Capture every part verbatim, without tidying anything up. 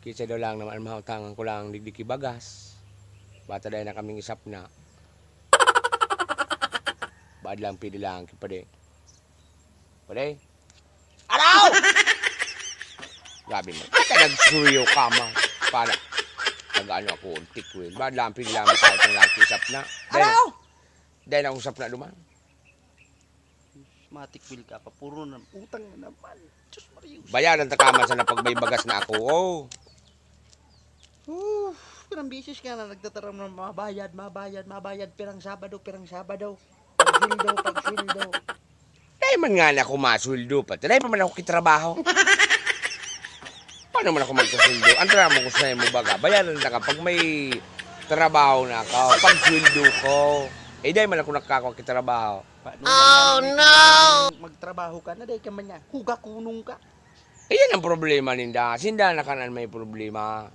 Isa daw lang naman, mahautangan ko lang digdi ki bagas. Bata dai na kaming isap na. Baad lang, pili lang, kipade. Pade? Araw! Grabe mo. Bata nagsuyo ka, ma. Para. Nag-ano ako, tikwil. Baad lang, pili lang, makautang lang, isap na. Dai na. Araw! Dai na akong isap na duman. Matik bil ka pa, puro na utang na naman. Diyos Maria. Bayaran ta ka man sana pag may bagas na ako, oh. Uh, pirang bisis ka na nagtataram na mabayad, mabayad, mabayad, pirang Sabado, pirang Sabado. Pagsweldo, pagsweldo. Dai man nga na ako masweldo pa. Dai pa man ako kitrabaho. Paano man ako magkasundo? Ang trabaho ko sa imo baga, bayaran ta ka pag may trabaho na ako, pag sweldo ko. Eh, dai man ako nakakakit trabaho. Paano Oh, naman no! Magtrabaho ka na, dai ka man niya. Huga kunong ka. Iyan ang problema ninda. Sinda na kanan may problema.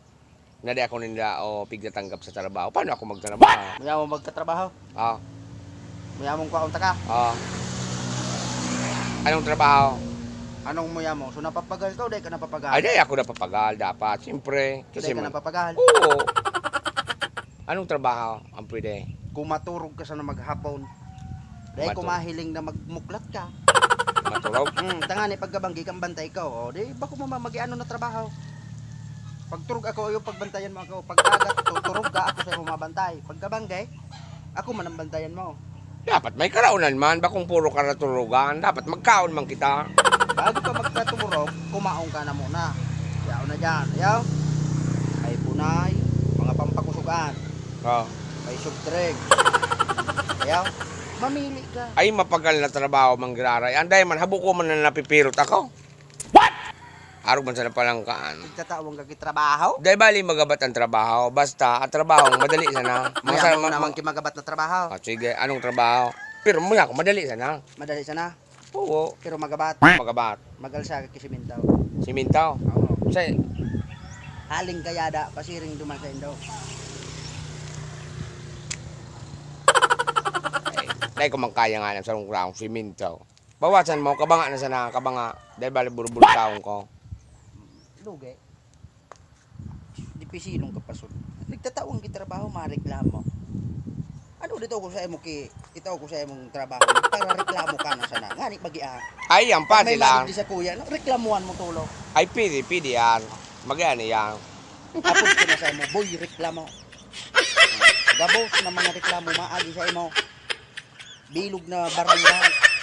Na di ako ninda o pigtatanggap sa trabaho. Paano ako magtrabaho? Maya mo magkatrabaho? Ah. Maya mong kwaon ta ka? Ah. Anong trabaho? Anong maya mo? So, napapagal ka o dai ka napapagal? Ay, dai ako napapagal dapat. Siyempre. Kasi dai ka man napapagal? Oo. Anong trabaho ang pwede? Kung maturog ka sana maghapon. Dai ko mahiling na magmuklat ka. Maturog? Hmm, tangani pagkabanggi kang bantay ka, oh. Di, bako mo ma-, mag-ano na trabaho. Pagturog ako, yung pagbantayan mo ako. Pagkagat, tu-, turog ka, ako sa mabantay. Pagkabanggi, ako man ang bantayan mo. Dapat may karaonan man, bakong puro karaturugan. Dapat magkaon man kita. Bago ka magkaturog, kumaon ka na muna. Yaw na dyan, yaw. May punay, mga pampakusugan. Oh. May soft drinks. Yaw, mamili ka. Ay, mapagal na trabaho, manggiraray. Anday man, habo ko man na napipirot ako. What? Arog man sa napalangkaan. Nagtatawang kaki trabaho? Dai bali magabat ang trabaho. Basta, ang trabaho, madali sana. Maya mo naman kimagabat na trabaho. Ah, sige, anong trabaho? Pero muna ako, madali sana. Madali sana? Oo. Pero magabat? Magabat. Magal sa kaki simintaw. Simintaw? Oo. Sa Haling Kayada, pasiring duman sa Indo. Ay, dai ko man kaya nga ng sarong graong simintaw. Bawasan mo, kabanga na sana, kabanga. Dai bali burubultaon ko. Lugi. Dipisilong ka pa, sud. Nagtatawang ki trabaho, mareklamo. Ano dito ko sa imo ki, ito ko sa imong trabaho, para reklamo ka na sana. Ngani bagia. Ay, yan pa sila. Pag may maagi sa kuya, no? Reklamuhan mo tulo. Ay, pidi, pidi yan. Mag-ano yan? Apod ko na sa imo, boy, reklamo. Gabos na mga reklamo, maagi sa imo. Bilog na barangay.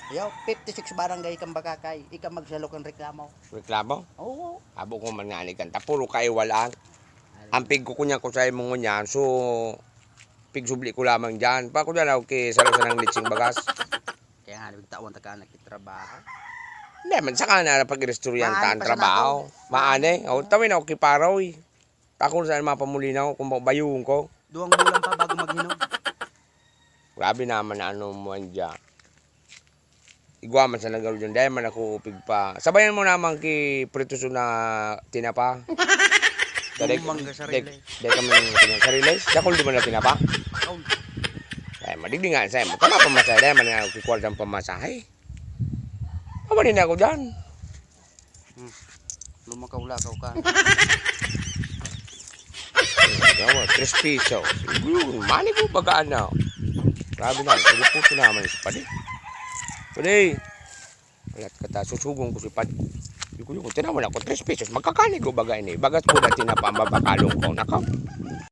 Yo, fifty-six barangay kang Bakakay, ika magsalok ang reklamo. Reklamo? Oo. Abo ko man nga ni kanta, puro kaiwalaan. Ampig ko kunya ko sa imo ngunyan, so, pigsubli ko lamang dyan. Pa ko dyan, okay, salo sa nang litsing bagas. Kaya nga, nagtawan ta ka, nagtitrabaho. Hindi man, saka na pag-iristoryan ta ang trabaho. Maani pa sana ako. Maani. O, tawin ako kiparoy. Takon sa mga pamulinaw, kung bayuhon ko. Duwang bulan pa bago maghinog. Grabe naman na ano mo, andya. Igwa man sa nagaro dyan. Dahil man ako upig pa. Sabayan mo naman ki prituso na tinapa. Dahil, Umang ka sarili. Dahil, dahil kami ng sarili. Dakol di man na tinapa. Dakol. Dahil madigdi nga sa'yo mo. Tama pamasahe. Dahil man nga kikwarta ang pamasahe. Pabalin ako dyan. Hmm. Lumakaw-lakaw ka. Yawa, tres piso. Yun, mani ko baga ano. Grabe na, sige puto naman si Padi. Padi! Alat ka ta, susugon ko si Padi. Yuko, yuko, tinaman ako, tres pesos, magkakanigo baga ini. Bagas po na tinapa, mabakalong ko. Nakaw.